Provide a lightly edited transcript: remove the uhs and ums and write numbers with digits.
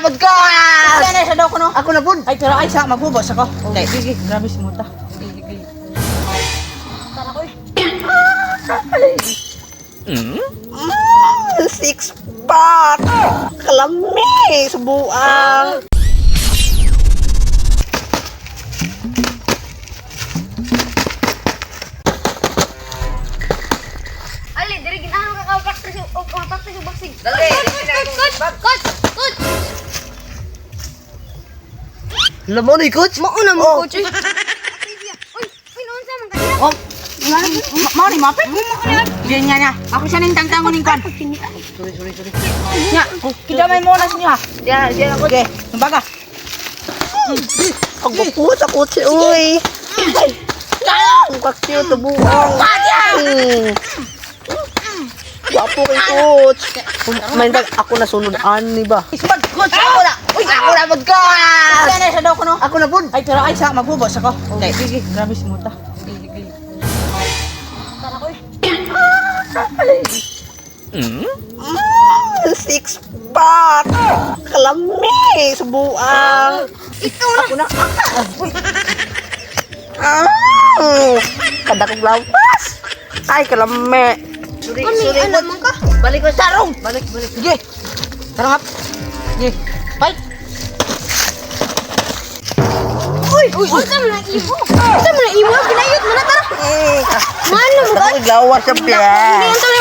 na pod ko. Kaya na sa daw ko no. Ako na pod. Ay, pero ay sa magbubos ako. Okay, sige. Grabe si Muta. Six pack. Kalami, subuang. Ali, diri ginahan ka ka practice o practice og boxing. Dali, Coach, coach, coach, coach. Alam mo ni coach? Mauna mo, Oh. coach. Uy, uy, naunsa man kanya? Oh, mao ni mapit. Diyan nga na. Ako siya ning tangtangon ning kwan. Sorry, sorry, sorry. Nya, kidamay mo na siya. Diyan, diyan ako. Okay, tumbaga. Ang gwapo sa coach, uy. Ay, ang cute, subuang. Gwapo kay coach. May tag ako nasunod ani ba? Isbag, coach. Ako na. Uy, ako na pod ko. Kaya na sa daw ko no. Ako na pod. Ay, pero ay sa magbubos ako. Okay, sige. Grabe si Muta. Six pack. Kalami, subuang. Ikaw na. Ako na. Uy. Ah, kada kong lawas. Ay, kalami. Sorry, Mami, ano man ka? Balik ko sarong. Balik, balik. Sige. Tara nga. Sige. Fight. Uy, uy, unsa man ang imo? Unsa man ang imo? Ginayot man na tara. Mano mo Kada kong lawas sa Hindi piya. ang